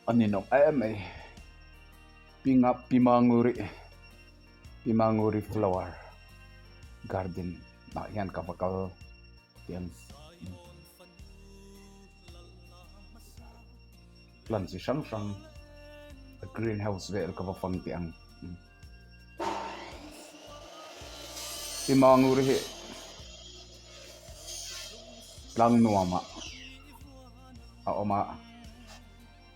A ninawm em mai pinga pimanguri pimanguri flower garden ah hian ka va kal tiang plant chi hrang hrang green house vel ka va fang teh ang. Pimanguri hi tlang nuamah a awm a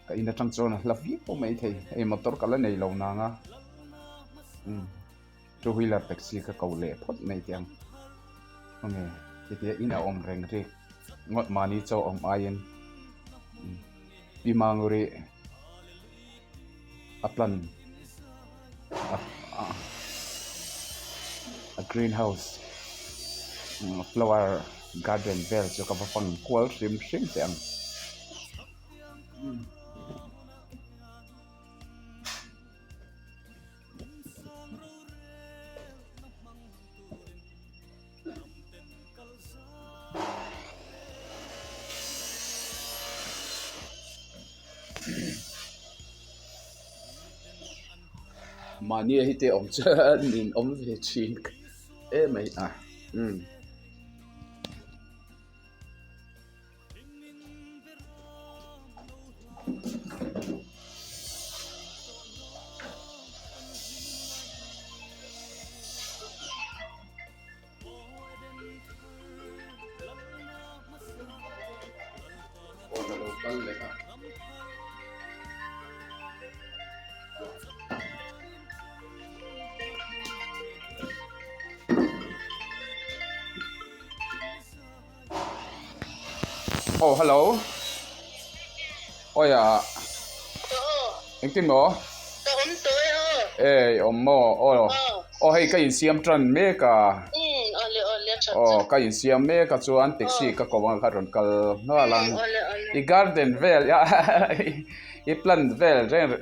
ka in atang chuan a hla viau pawh mai thei hei motor ka la nei lo nang a umm two wheeler taxi ka ko leh phawt mai teh ang enge hetia in a awm reng rik ngawt mahni chaw awm aiin Pimanguri a plant a green house flower garden vel chu ka va fang kual hrim hrim teh ang. Mahni a hite awm chuan nin awm ve thin em mai a umm. Phone a lo kal leh a. Oh hello Oi ah Engtin maw Ka awm tawh e aw Ei awm maw aw aw hei ka insiam tan mek a Awle awle tha Aw ka insiam mek a chuan taxi ka ko ang kha rawn kal nghal ang I garden vel i plant vel reng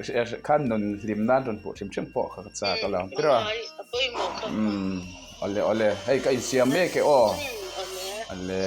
khan nun hlim nan rawn hmuh hrim hrim pawh kha ka chak a lo ang tir a Awle awle hei ka insiam mek e aw awle.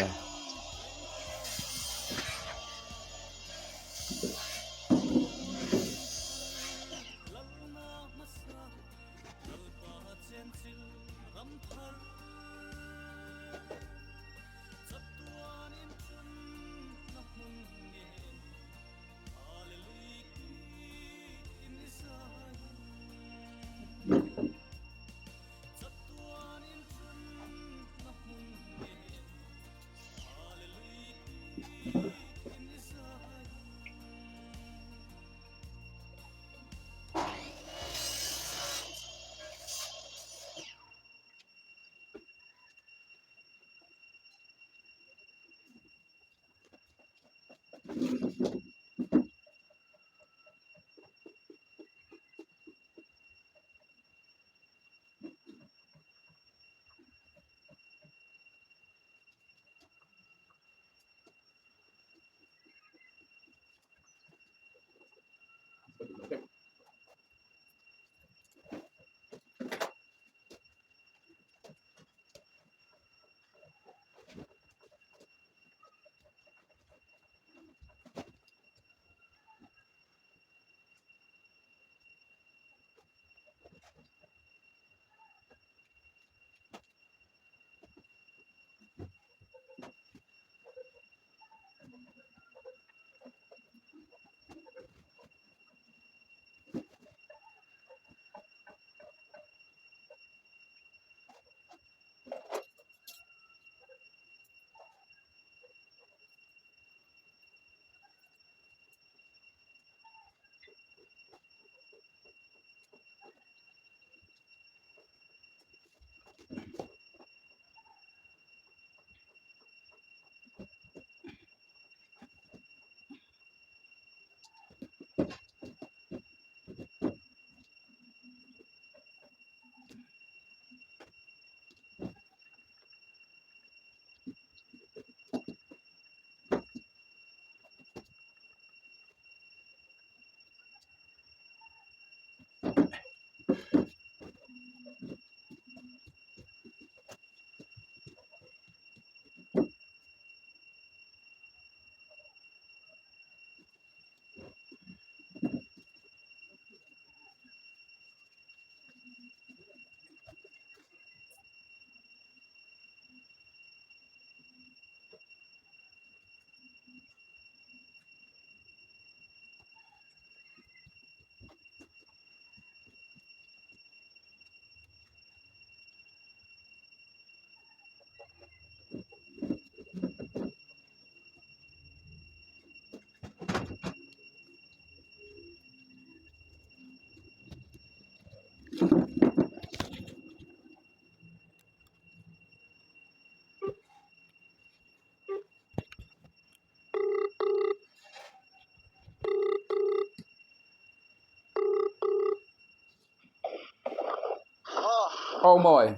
Aw mawi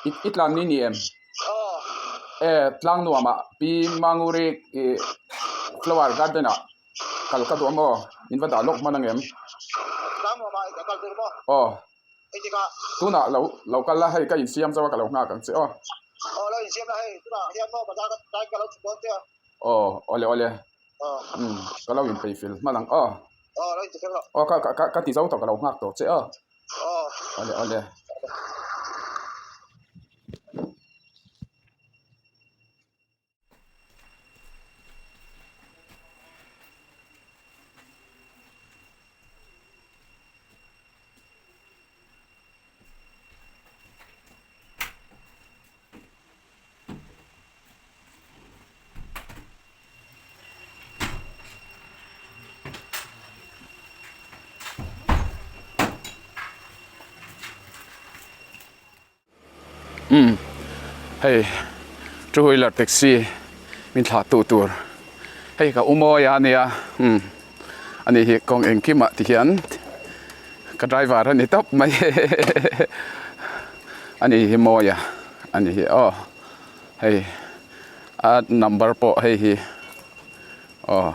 i tlan ni ni em e tlang nuam ah pi manguri ih flower garden ah kal ka duh a maw in va dah lawk hman ang em aw. Tunah lo lo kal la hei ka insiam zauh a ka lo nghak ang che aw. Aw awle awle umm ka lo inpeih fel hman ang aw. Aw ka ka ka ti zo tawh ka lo nghak tawh che aw. Awle awle. Umm hei two wheeler taxi min thlah tu tur hei ka u mawi a nia umm ani hi kawng engkim ah ti hian ka driver a ni tawp mai ani hi mawi a ani hi aw hei a number pawh hei hi aw.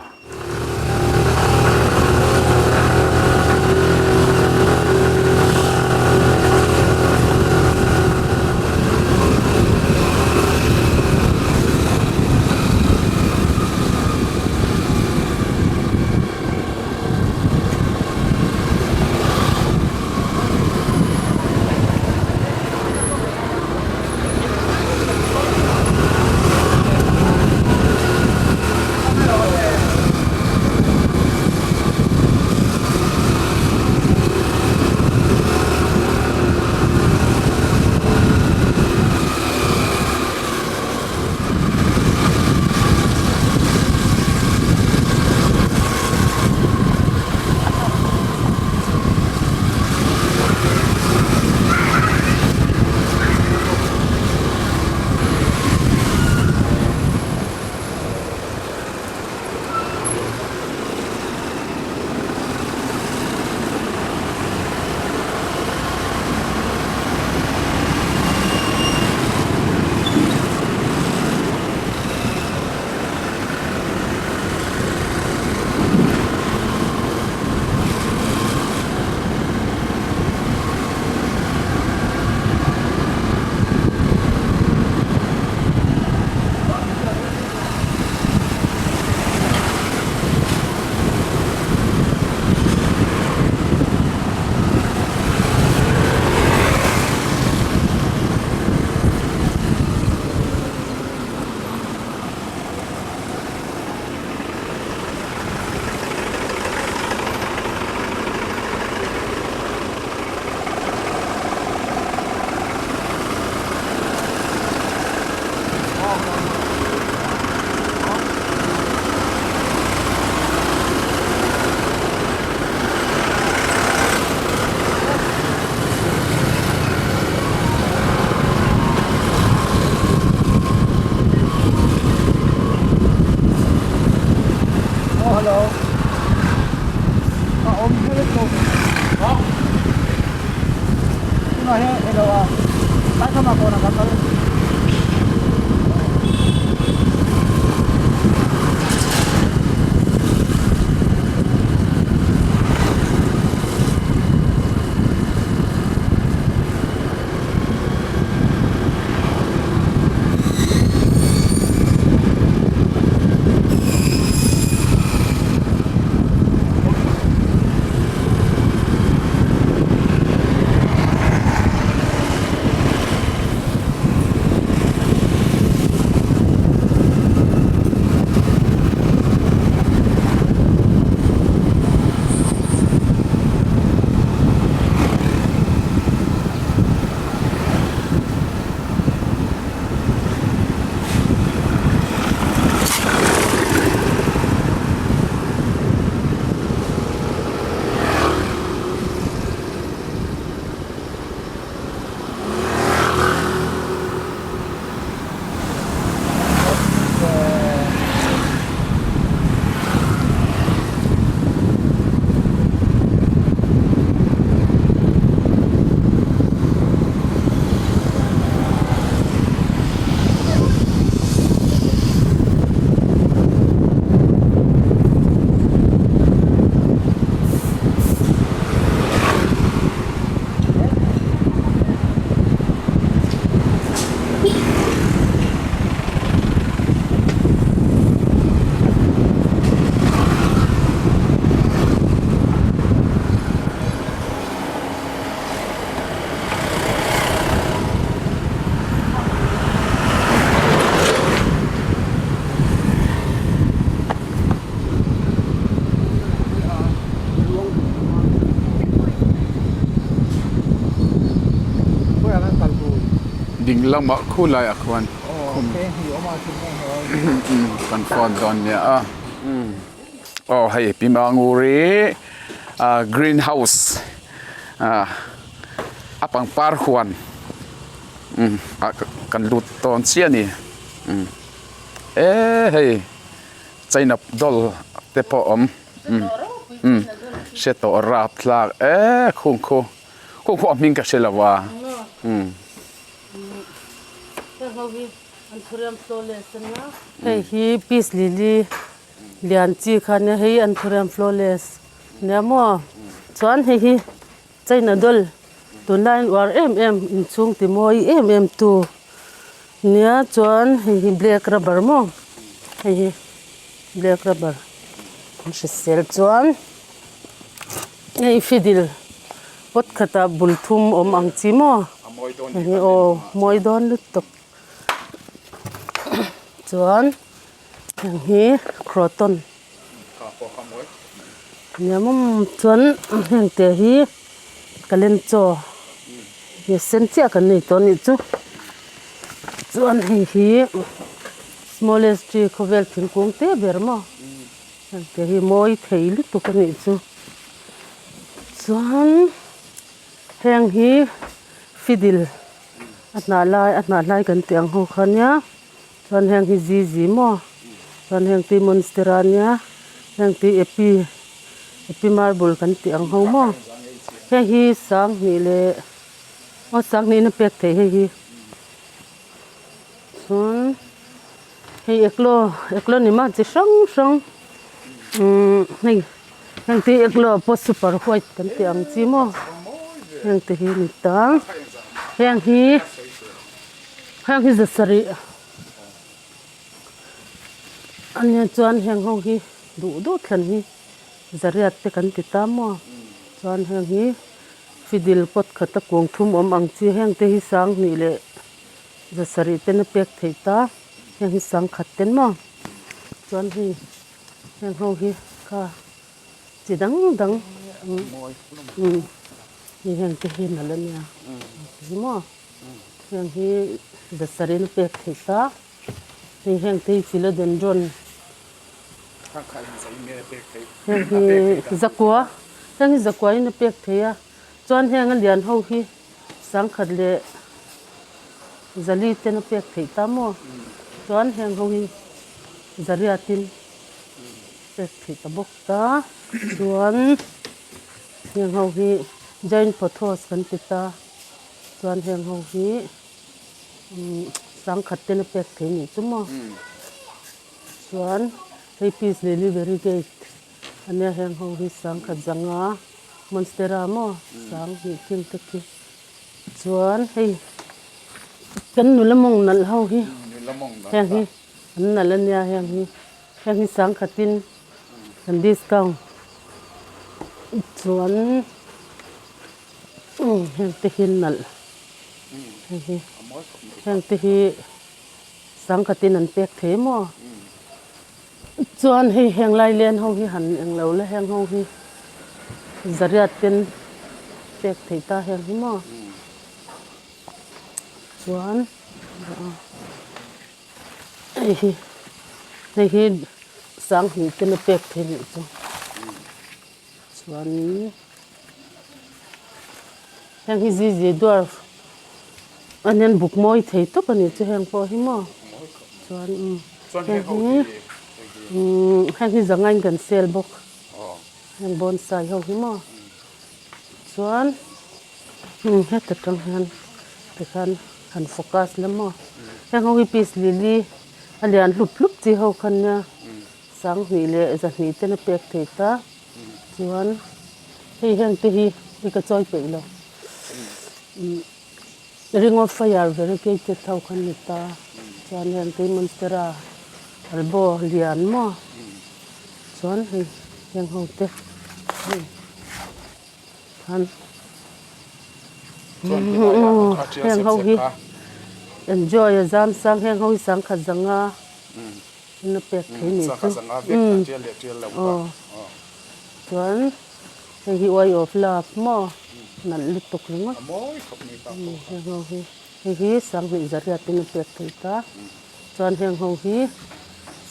Ding lamah khulaiah khuan kan phone dawn nia a aw hei Pi Manguri green house a pangpar huan ah kan lut tawn chiah a ni e hei china doll te pawh a awm hre tawh rapthlak e khung khu. Khaw khaw a hming ka hre lo a. Hei hi peace lily lian chi kha nia hei anthurium flawless nia maw chuan hei hi china doll tunlai in uar em em inchhung ti mawi em em tu nia chuan hei hi black rubber maw hei hi black rubber an hrisel chuan. Hei fiddle pot khatah bul thum awm ang chi maw hei aw mawi dawn lutuk chuan heng hi croton nia mawm chuan heng te hi kalenchaw hi a sen chiah kan nei tawh a nih chu chuan hei hi smallest tree khawvel thingkung te ber maw. Hengte hi mawi thei lutuk a nih chu. Chuan heng hi fiddle a hnah lai a hnah lai kan tih ang ho kha nia chuan heng hi zizi maw chuan heng te hi monstera nia heng te hi epi epi marble kan tih ang ho maw heng hi sanghnih leh aw sanghnih in a pek theih hei hi chuan. Hei eklo eklo ni mah chi hrang hrang umm hei heng te hi eklo pawh super white kan tih ang chi maw heng te hi ni ta heng hi heng hi zasarih ania chuan heng ho hi duh duh thlan hi zariat te kan ti ta maw chuan heng hi fidil pot khat a kung thum awm ang chi heng te hi sanghnih leh. Zasarih ten a pek theih ta, heng hi sangkhat ten maw chuan hei heng ho hi kha chi dang dang umm hei heng te hi nalh a nia hi maw heng hi zasarih in a pek theih ta, hei heng te hi philodendron heng hi zakua heng hi zakua in a pek theih a chuan heng a lian ho hi. Sangkhat leh Zali ten a pek theih ta maw? Chuan heng ho hi Zariatin pek theih ta bawk ta. Chuan heng ho hi Giant Pothos kan ti ta. Chuan heng ho hi Sangkhat ten a pek theih nih chu maw? Chuan hei Peace Lily Variegated ania heng ho hi Sangkhat zanga. Monstera maw sang hnih thil te khi chuan hei kan nula mawng nalh ho hi heng hi an nalh a nia heng hi heng hi sang khatin kan discount chuan heng te hi nalh heng hi heng te hi sang khatin an pek thei maw. Chuan hei heng lai len ho hi han eng lo la heng ho hi zariat ten pek theih ta heng hi maw chuan hei hi hei hi sanghnih ten a pek theih nih chu chuanin heng hi zizi dwarf a nen buk mawi thei tawp a nih chu heng pawh hi maw chuan umm heng hi umm heng hi zangain kan sel bawk heng bonsai ho hi maw chuan umm heta tang hian tikhan han focus la maw heng ho hi peace lily a lian hlup hlup chi ho kha nia. Sanghnih leh zahnih ten a pek thei ta chuan hei heng te hi i ka chawi peih lo ring of fire variegated ho kha ni ta chuan heng te hi monstera albo lian maw chuan hei heng ho te hei khan heng ho hi enjoy a zam sang heng ho hi sangkhat zanga. Na pek thei nih chu aw chuan hei hi way of love maw nalh lutuk ringawt heng ho hi. Hei hi sanghnih zariat in a pek theih ta. Chuan heng ho hi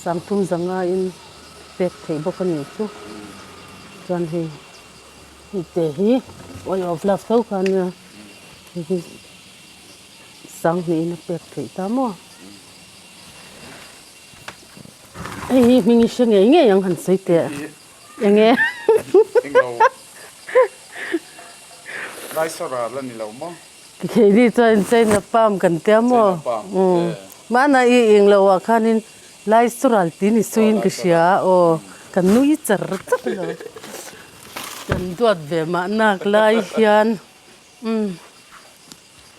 sangthum zanga in pek theih bawk a nih chu. Chuan hei hei te hi oil of love tho kha ania hei hi sanghnih in a pek theih ta maw. Hei hi hming i hre ngei ngei ang han sawi teh. Enge? Englo. Laisawra la ni lo maw? Keini chuan China palm kan tia maw? China palm, e. Mahna i englo ah khanin Laisawral tih ni suiin ka hria aw. Kan nui char char lo. Kan duat ve mahnak lai hian umm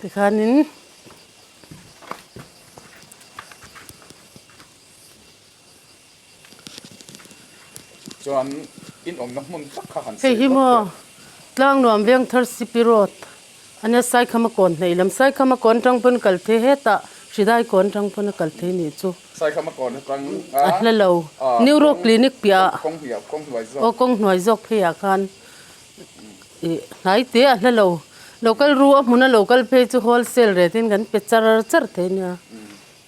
tikhanin. Chuan in awmna hmun tak kha han Hei hi maw Tlangnuam Vengthar Sipi Road ania Saikhama kawn hnaih lam Saikhama kawn atang pawn kal thei hetah Hridai kawn atang pawn a kal thei nih chu. Saikhama kawn atang a hla lo Neuro Clinic piah ah kawng hnuai zawk aw kawng hnuai zawk phei ah khan ih hnai te a hla lo local ru a hmuna local phei chu wholesale rate in kan pe char char thei ania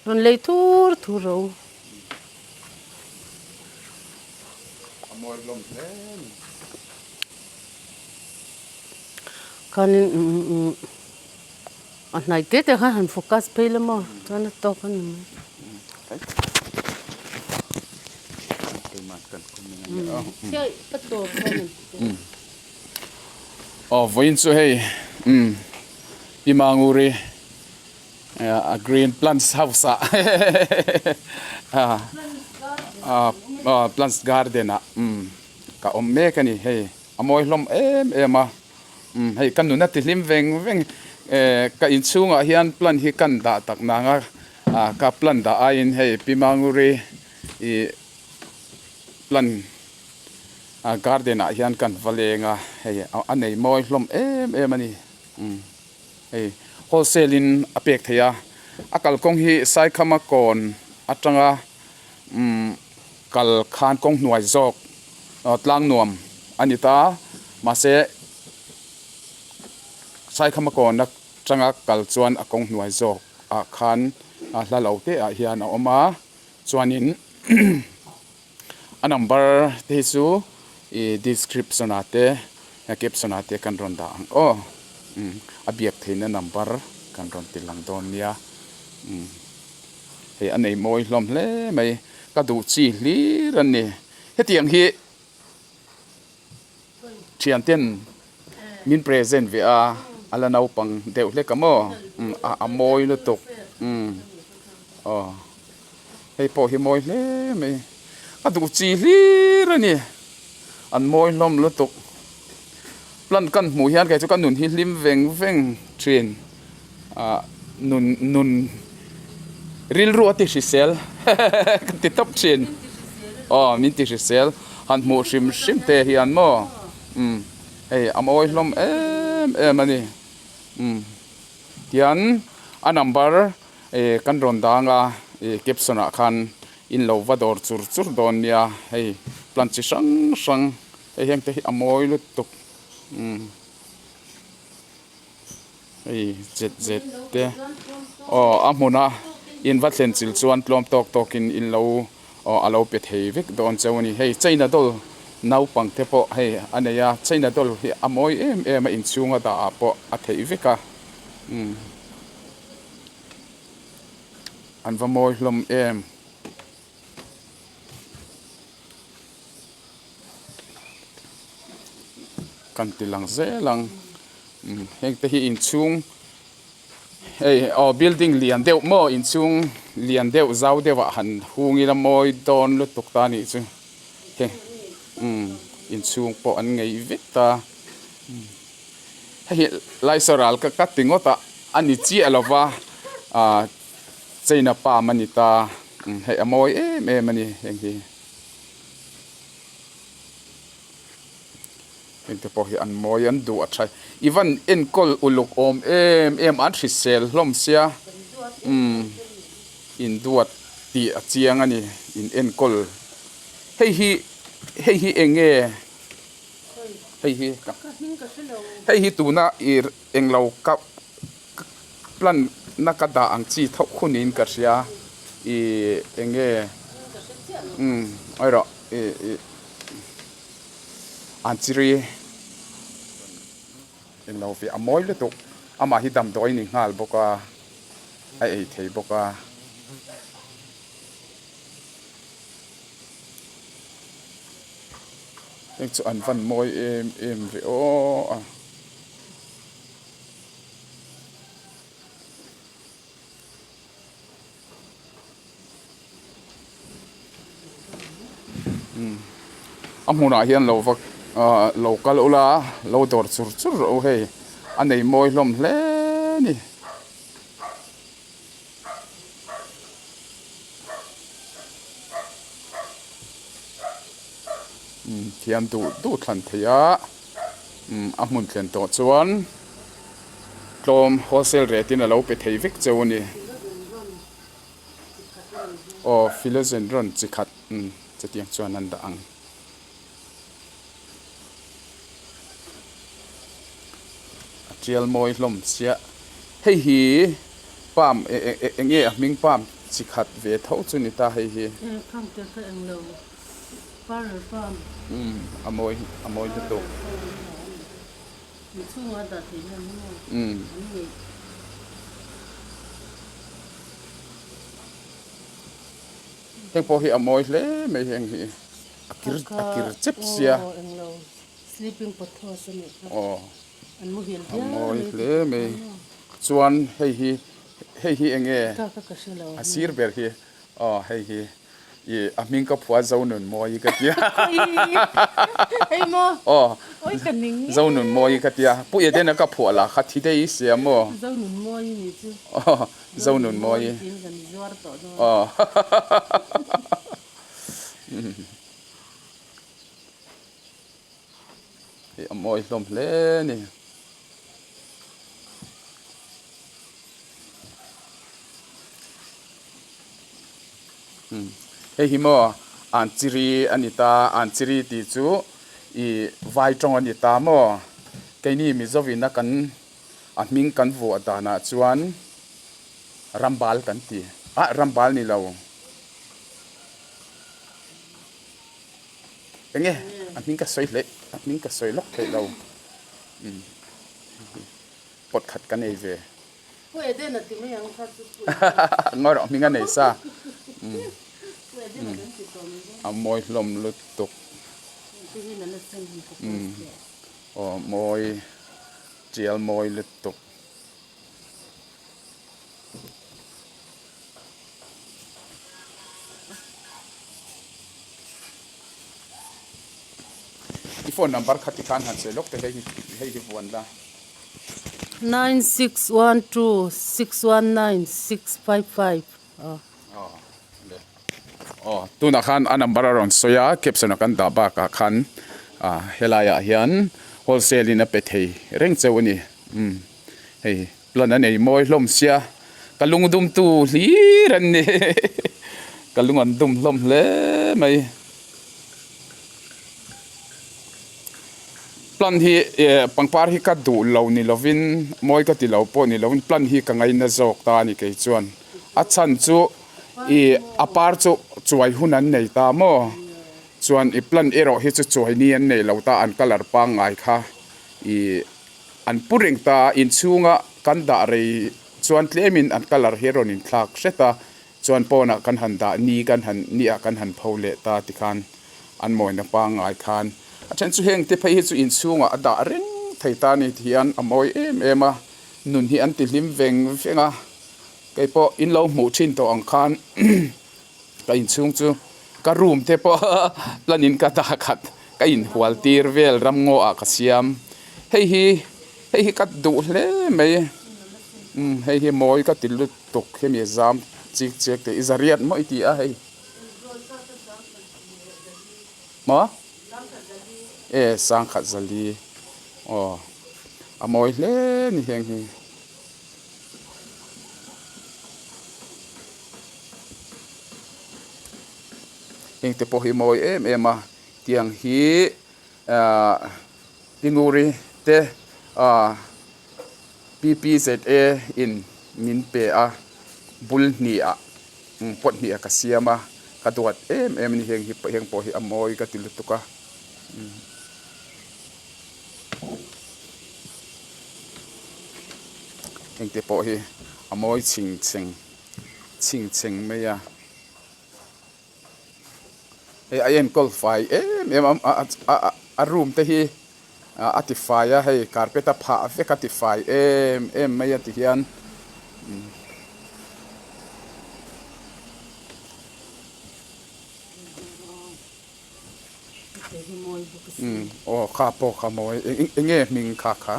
rawn lei thur thur rawh u. A mawi hlawm hle ni. Khanin a hnai te te khan han focus phei la maw chuan a tawk a ni mai. Aw vawiin chu hei Pi Manguri A green plants house ah ah plants garden ah ka awm mek a ni hei a mawi hlawm em em a hei ka nun a ti hlim veng veng ka inchhungah hian plant hi kan dah tak nang a ah ka plant dah aiin hei Pi Manguri ih plant garden ah hian kan va leng a hei a nei mawi hlawm em em a ni. Hei wholesale in a pek theih a, a kalkawng hi Saikhama kawn atanga umm kal khan kawng hnuai zawk tlang nuam a ni ta mahse Saikhama kawn atanga kal chuan a kawng hnuai zawk ah khan a hla lo te ah hian a awm a chuanin A number te hi chu ih description ah te caption ah te kan rawn dah ang aw umm a biak theihna number kan rawn ti lang dawn nia umm hei a nei mawi hlawm hle mai ka duh chi hlir a ni hetiang hi thian ten min present ve a a la naupang deuh hlek a maw umm a mawi lutuk umm aw. Hei pawh hi mawi hle mai, a duh chi hlir a ni, an mawi hlawm lutuk. Plant kan hmuh hian kei chu ka nun hi hlim veng veng thin, ah nun nun rilru a ti hrisel ka ti tawp thin, aw min ti hrisel han hmuh hrim hrim te hian maw umm hei a mawi hlawm em em a ni umm tian a number. Ih kan rawn dang a, ih caption ah khan in lo va dawr chur chur dawn nia, hei plant chi hrang hrang hei heng te hi a mawi lutuk umm hei zet zet te aw a hmun a in va thlen chil chuan tlawm tawk tawk in in lo aw a lo pe thei vek dawn cheu a ni, hei china doll naupang te pawh hei a nei a, china doll hi a mawi em em a inchhung a dah ah pawh a theih vek a umm. An va mawi hlawm em. Kan ti lang zel ang. Heng te hi inchhung hei aw building lian deuh maw inchhung lian deuh zau deuh ah han hung ila mawi dawn lutuk ta anih chu. Heng inchhung pawh an ngei vek ta. Hei hi Laisaw ral ka ka ti ngawt a, a ni chiah lo va, ah China palm a ni ta, hei a mawi em em a ni heng hi. Heng te pawh hi an mawi an duh a tha, i van enkawl uluk awm em em an hrisel hlawm sia, umm induat tih a chiang a ni in enkawl, hei hi hei hi eng nge? Hei hi hei hi tuna i englo ka plan na ka dah ang chi tho hunin ka hria ih eng nge umm erawh ih ih an chiri englo ve a mawi lutuk amah hi damdawi a ni nghal bawk a a ei thei bawk a. Heng chu an van mawi em em ve aw a. A hmunah hian lo va ah lo kal ula lo dawr chur chur rawh u hei a nei mawi hlawm hle a ni. Thiam duh duh thlan thei a a hmun thlen tawh chuan tlawm wholesale rate in a lo pe thei vek cheu a ni aw philosendron chi khat chutiang chuan an dah ang. A tial mawi hlawm chiah. Hei hi palm eng nge a hming palm chi khat ve tho chu ni ta hei hi. E khang te kha eng lo parlor palm. Umm a mawi a mawi lutuk. Mi chhungah dah theih hian hi maw an ngeih. Heng pawh hi a mawi hle mai heng hi. A kir a kir chep sia. Aw englo sleeping pothos a nih kha. Aw An muhil a viau mawi mai hle mai. Chuan hei hi hei hi eng nge Ka ka ka hre lo. A sir ber hi aw hei hi ih a hming ka phua Zonunmawii ka tia. Hei maw Aw Oi ka ning nge. Zonunmawii ka tia Pu Edena ka phuah lah kha thi daih sia maw. Zonunmawii nih chu. Aw Zonunmawii. Tiin kan zuar tawh dawn. Aw. Hei a mawi hlawm hle a ni. Hei hi maw an chiri a ni ta an chiri tih chu ih vai tawng a ni ta maw keini Mizo in a kan a hming kan vuah danah chuan rambal kan ti ah rambal ni lo. Enge a hming ka sawi hle a hming ka sawi lawk theih lo umm pot khat ka nei ve Pu Eden a ti mai ang kha chu Pu Eden ngawi rawh hming a nei sa umm Pu Eden a kan ti tawh mai dawn a mawi hlawm lutuk umm aw mawi tial mawi lutuk. I phone number kha tikhan han sawi lawk teh hei hi hei hi vuan la. 9612619655 aw. Aw le. Aw tunah khan a number a rawn sawi a caption a kan dah bakah khan ah helaiah hian wholesale in a pe thei reng cheu a ni umm hei. Plan a nei mawi hlawm sia, ka lung dum tu hlir an ni, ka lung an dum hlawm hle mai. Plan hi pangpar hi ka duh lo ni lovin mawi ka ti lo pawh ni lovin plan hi ka ngaina zawk ta a ni kei chuan a chhan chu ih a par chu chuai hun an nei ta maw chuan i plan erawh hi chu chuai ni an nei lo ta an colour pangngai kha ih. An pu reng ta a, inchhunga kan dah rei chuan tlemin an colour hi a rawn inthlak hret a, chuan pawnah kan han dah ni kan han niah kan han pho leh ta tikhan an mawina pangngai khan a then chu heng te phei hi chu inchhungah a dah reng thei ta ni tihian a mawi em em a, nun hi an ti hlim veng veng a, keipawh in lo hmuh thin tawh ang khan ka inchhung chu ka room te pawh planin ka dah khat ka inhual tir vel ramngaw ah ka siam hei hi hei hi ka duh hle mai umm hei hi mawi ka ti lutuk hemi zam chik chek te i zariat maw i ti a hei maw e sangkhat zali aw a mawi hle a ni heng hi. Heng te pawh hi mawi em em a tiang hi ahh Pinguri te ahh P P Z A in. min pe a bul hnih ah pot hnih ah ka siam a ka duat em em a ni heng hi heng pawh hi a mawi ka ti lutuk a. Hengte pawh hi a mawi chhing chheng chhing chheng mai a hei a enkawl fai em em a a a room te hi a ti fai a hei carpet a phah vek a ti fai em em mai a ti hian. Aw kha pawh kha mawi eng nge hming kha kha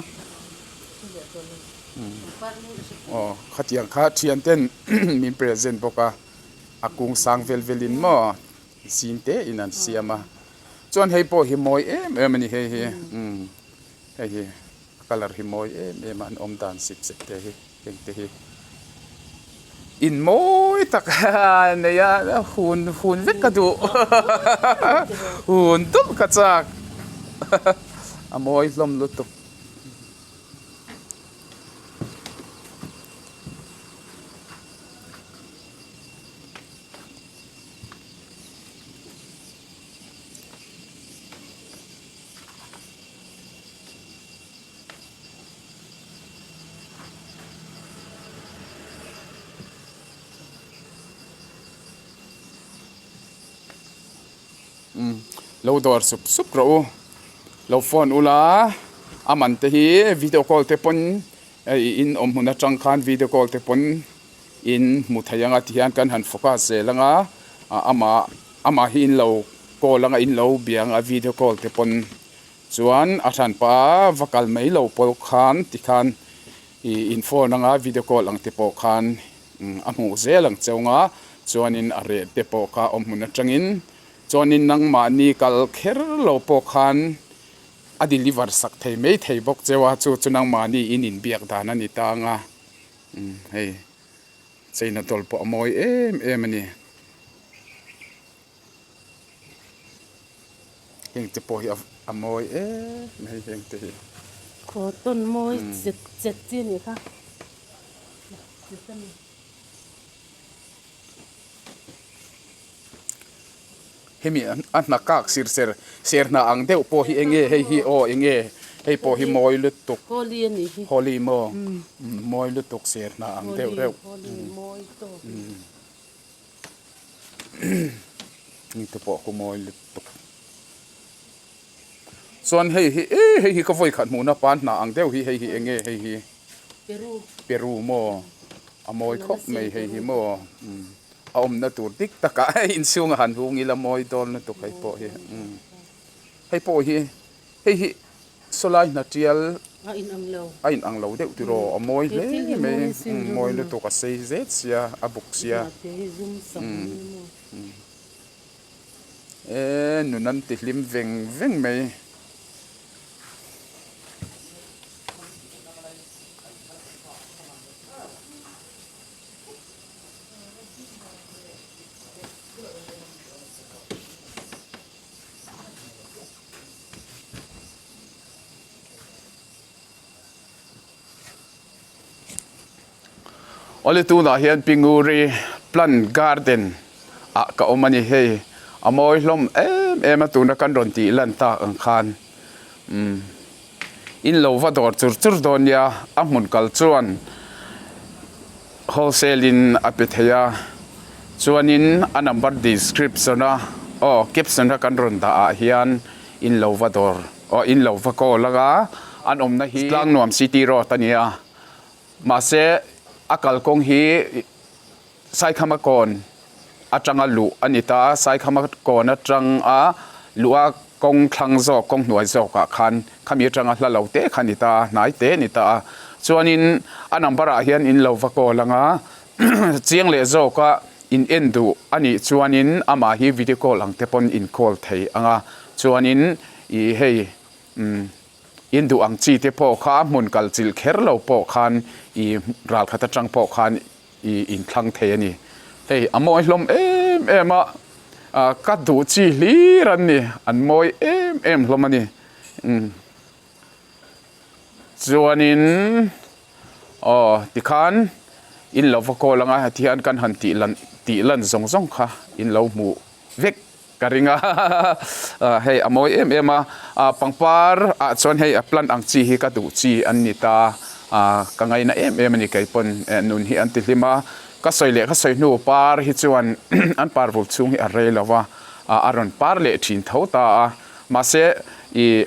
aw khatiang kha thian ten min present bawk a a kung sang vel vel in maw zing te in an siam a chuan hei pawh hi mawi em em a ni hei hi hei hi a colour hi mawi em em a an awm dan sip sep te hi. Hengte hi in mawi tak a nei a, hun hun vek ka duh hun deuh ka chak a mawi hlawm lutuk. Lo dawr sup sup rawh u lo phone ula a man te hi video call te pawn hei in awm hmun atang khan video call te pawn in hmu thei anga tihian kan han focus zel anga amah amah hi in lo call anga in lo bia anga video call te pawn. Chuan a hranpa va kal mai lo pawh khan tikhan ih in phone anga video call ang te pawh khan a hmuh zel ang cheu nga chuanin a reh te pawh kha awm hmun atangin chuanin nangmahni kal kher lo pawh khan a deliver sak thei mai thei bawk cheu a chu chu nangmahni in inbiak dan a ni ta anga hei cheina dawl pawh a mawi em em a ni. Heng te pawh hi a mawi em mai heng te hi. Cotton mawi chet chet chi a nih kha. Chet a ni. Hemi a hna kak sir ser ser hna ang deuh pawh hi enge hei hi aw enge hei pawh hi mawi lutuk. Holi a nih hi. Holi maw mawi lutuk ser hna ang deuh reuh. Holi mawi tawk. Ni te pawh ka mawi lutuk chuan hei hi eh hei hi ka vawi khat hmuhna pan hna ang deuh hi hei hi eng nge hei hi peru maw a mawi khawp mai hei hi maw a awmna tur dik takah hei inchhung a han hung ila mawi dawn lutuk hei pawh hi hei pawh hi hei hi. Sawlai hna tial a in ang lo. A in ang lo deuh tiraw a mawi hle mai mawi lutuk a sei zet sia a buk sia e nun an ti hlim veng veng mai. Awle tunah hian Pinguri plant garden ah ka awm a ni hei a mawi hlawm em em a tuna kan rawn tih lan tak ang khan umm in lo va dawr chur chur dawn nia a hmun kal chuan wholesale in a pe thei a chuanin a number description a aw caption a kan rawn dah ah hian in lo va dawr aw in lo va call anga an awmna hi Tlangnuam city road a ni a mahse a kalkawng hi Saikhama kawn atanga luh a ni ta a Saikhama kawn atanga luh a kawng thlang zawk kawng hnuai zawk ah khan khami atanga hla lo te kha a ni ta a hnai te a ni ta a chuanin a number ah hian in lo va call anga chiang leh zawk a in en duh a nih chuanin amah hi video call ang te pawn in call thei anga chuanin ih hei umm. In duh ang chi te pawh kha a hmun kal chilh kher lo pawh khan i ral khat atang pawh khan i inthlang thei a ni. Hei a mawi hlawm em em a, ka duh chi hlir an ni, an mawi em em hlawm a ni. Chuanin aw tikhan. In lo va call anga heti hian kan han tih lan tih lan zawng zawng kha in lo hmuh vek ka ring a hei a mawi em em a pangpar ah chuan hei a plant ang chi hi ka duh chi an ni ta ka ngaina em em a ni kei pawn nun hi an ti hlim a ka sawi leh ka sawi hnu par hi chuan an par vul chhung hi a rei lo va a rawn par leh thin tho ta a mahse ih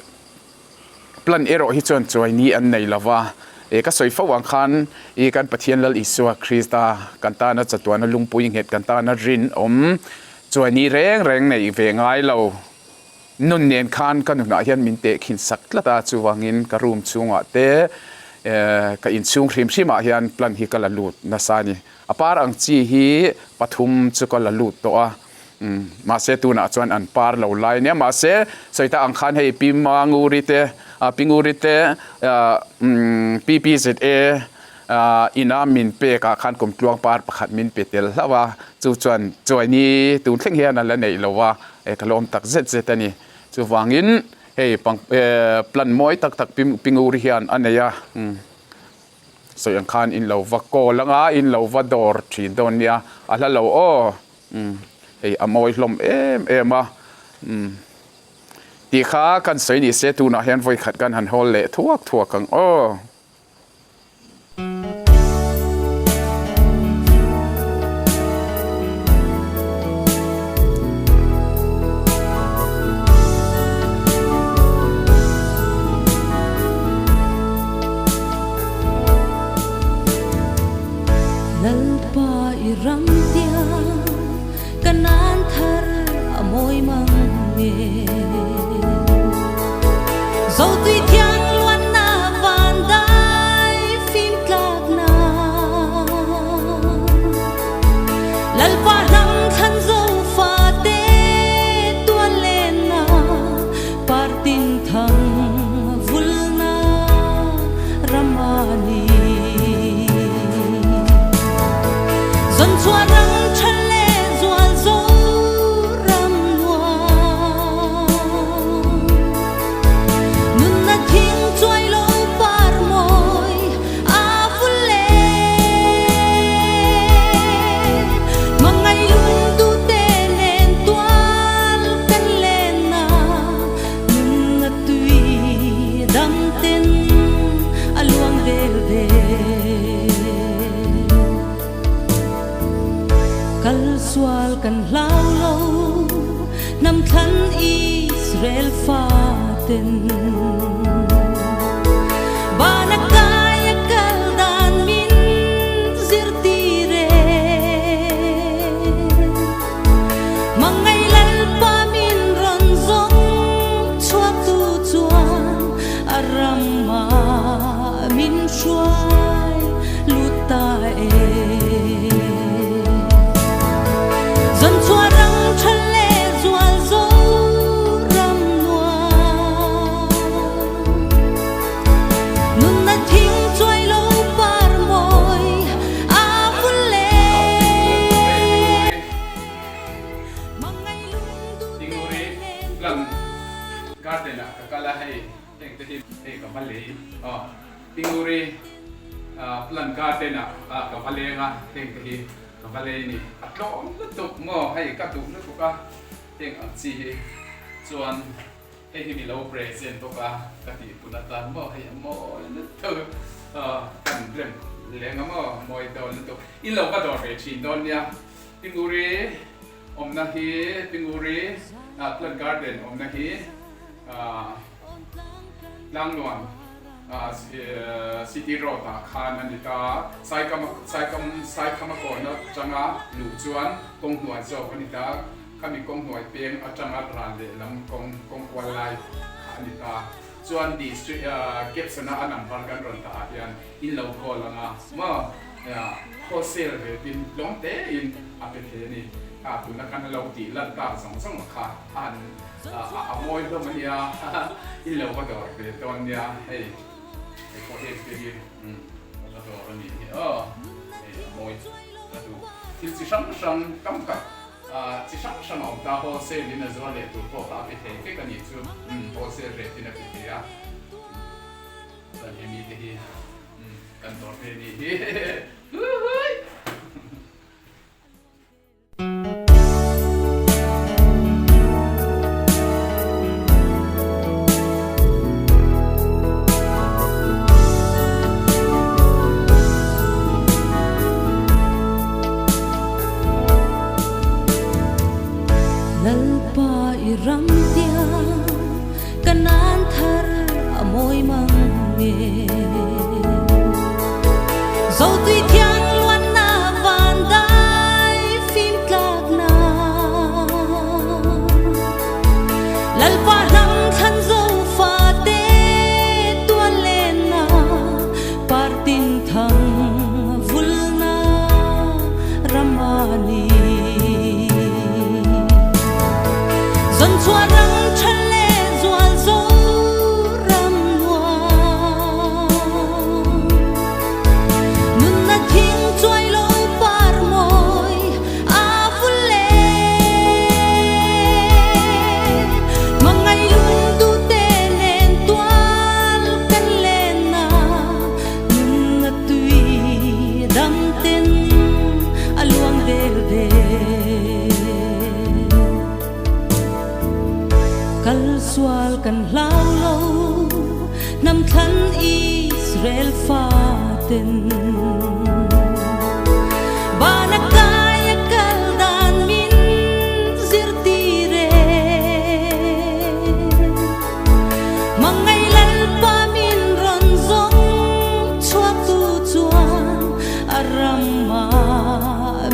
Plan erawh hi chuan chuai ni an nei lo va, e ka sawi fo ang khan i kan Pathian Lal Isua Krista kan tana chatuana lungpui nghet kan tana rinawm chuai ni reng reng neih ve ngai lo nun nen khan ka nunah hian min tehkhin sak tlat a, chuvangin ka room chhungah te ka inchhung hrim hrimah hian plan hi ka la lut nasa a ni. A par ang chi hi pathum chu ka la lut tawh a. Umm mahse tunah chuan an par lo lai nia mahse sawi ta ang khan hei pi Manguri te ah pi Nguri te ah umm PPZA ah ina min pek ah khan kumtluang par pakhat min pe tel hlauh a chu chuan chuaini tun thleng hian a la neih lo a eh ka lawm tak zet zet a ni chuvangin hei pang eh plan mawi tak tak pi pi Nguri hian a nei a umm. Sawi ang khan in lo va call anga in lo va dawr thin dawn nia a hla lo aw. Umm hei a mawi hlawm em em a umm tih kha kan sawi ni se tunah hian vawi khat kan han hawl leh thuak thuak ang aw. Lalpa i ram tiang ka nan thar a mawi mang nge. Zotui thiang luanna van dai fim tlak na. Lalpa hnam thlan zofa te tuan len na partin thang vulna ram a ni. Zawn chhuah ram tha leh zual zo ram nuam. Nunna thing chuai lo par mawi a vul le. Hmangaih lung duhte nen tual kan len na nunna tui dam ten a luang vel ve. Kal sual kan hlau lo hnam thlan Israel fa ten. Van a kai a kal dan min zirtir e. Hmangaih Lalpa min rawn zawng chhuak tu chuan a ram ah min hruai lut ta e. Zawn chhuah ram tha leh zual zo ram nuam. Nunna thing chuai lo par mawi a vul le. Hmangaih lung duh te Tinguri nen plan tual. garden ah ka kal a hei heng te hi hei ka va lei aw Tinguri plan garden ah ka va leng a heng te hi ka va lei ni a tlawm lutuk maw hei ka duh lutuk a heng ang chi hi chuan hei hi mi lo present bawk a ka tih pun atan maw hei a mawi lutuk kan rem leng a maw mawi dawn lutuk i lo va dawr ve thin dawn nia Tinguri awmna hi Tinguri plant garden awmna hi Tlangnuam City Road ah khan a ni ta a, Saikam Saikam Saikhama kawrna atanga luh chuan kawng hnuai zawk a ni ta a, khami kawng hnuai peng atanga ral lehlam kawng kawng kual lai kha a ni ta. Chuan District caption a a number kan rawn dah ah hian in lo call ang a maw wholesale rate in tlawm te in a pe thei a ni. Kha tuna kan lo tih lan tak zawng zawng a kha a han A mawi hlawm a nia i lo va dawr ve dawn nia hei hei pawh hei te hi ka la dawr a nih hi aw hei a mawi ka duh thil chi hrang hrang tam tak chi hrang hrang a awm ta wholesale in a zuar leh tur pawh kha a pe thei vek a nih chu wholesale rate in a pe thei a chuan hemi te hi kan dawr ve a nih hi. ram tiang Kanan thar a mawi mang nge Zo tui thiang luan na van dai phim tlak na Lalpa hnam thlan zo fa te tuan len na Partin thang vul na ramani Zon chua rang than le zual zo ram nuam Nun na thing chuai lo par moi a vul le Mangai lung du te nen tual kan len na Nun na tui dam ten a luang del del Kal sual kan hlau lo nam thlan Israel fa ten Banakaya kal dan min zirtire Mangay lalpa min ron zong chuak tu chuan arama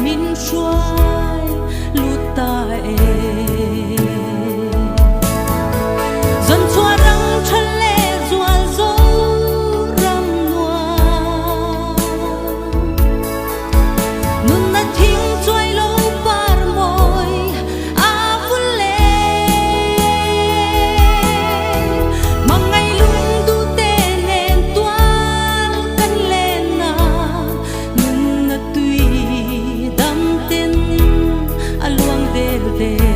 min shuai luta e Zon chua rang than le zual zo ram nuam Nun na thing chuai lo par moi a vul le Mangai lung du te nen tual kan len na Nun na tui dam ten a luang del del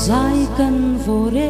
Zai kan vore